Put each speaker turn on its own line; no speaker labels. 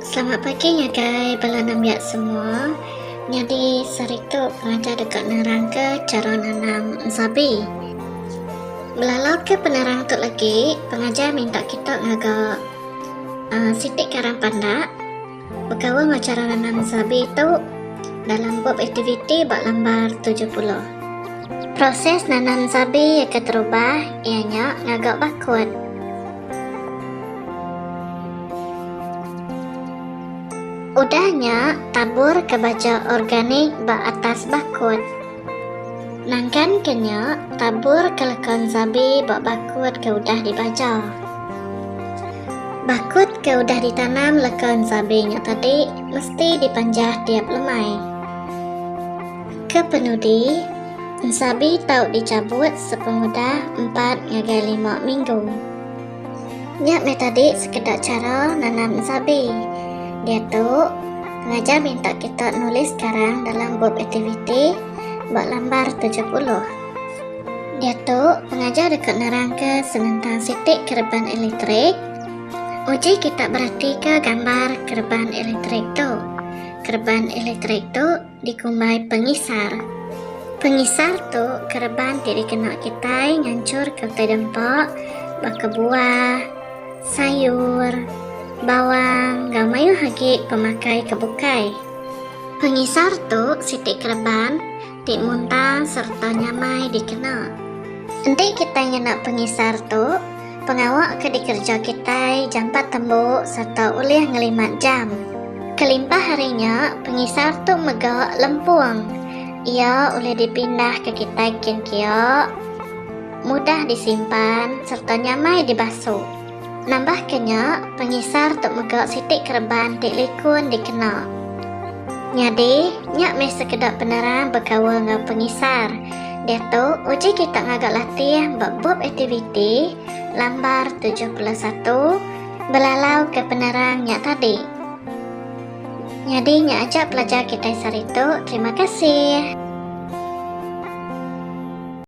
Selamat pagi ngagai bala nembiak semua. Nyadi sehari tu pengajar deka nerangka chara nanam ensabi. Belalauka penerang tu lagi, pengajar minta kita ngaga uhh siti karang pandak bekaul enggau chara nanam ensabi tu dalam bup aktiviti ba lambar 70. Proses nanam ensabi iya keterubah iya nya ngaga bakut. Udah nya, taburka baja organik ba atas bakut. Nangkanka nya, taburka leka ensabi ba bakut ke udah dibaja. Bakut ke udah ditanam leka ensabi nya tadi mesti dipanjah tiap lemai. Ke penudi, ensabi tau dichabut sepengudah empat ngagai lima minggu. Nya meh tadi sekeda chara nanam ensabi. Diatu, pengajar minta kita nulis karang dalam bup aktiviti ba lambar 70. Diatu, pengajar deka nerangka senentang siti kereban elektrik. Uji kita beratika gambar kereban elektrik tu. Kereban elektrik tu. Dikumbai pengisar. Pengisar tu kereban ti dikena kitai nganchurka utai dempa baka buah, sayur, bawang enggau mayuh agi pemakai ke bukai. Pengisar tu siti kereban ti muntang sereta nyamai dikena. Enti kitai ngena pengisar tu, Pengawa ke dikereja kitai jampat tembu sereta ulih ngelimat jam. Kelimpah ari nya, pengisar tu mega lempung. Iya ulih dipindahka kitai kin kia, mudah disimpan sereta nyamai dibasu. Nambahka nya, pengisar tu mega siti kereban ti likun dikena. Nyadi, nya meh sekeda penerang bekaul enggau pengisar. Diatu, uji kita ngaga latih ba bup aktiviti lambar 71 belalauka penerang nya tadi. Nyadi nya aja pelajar kitai sehari tu. Terima kasih.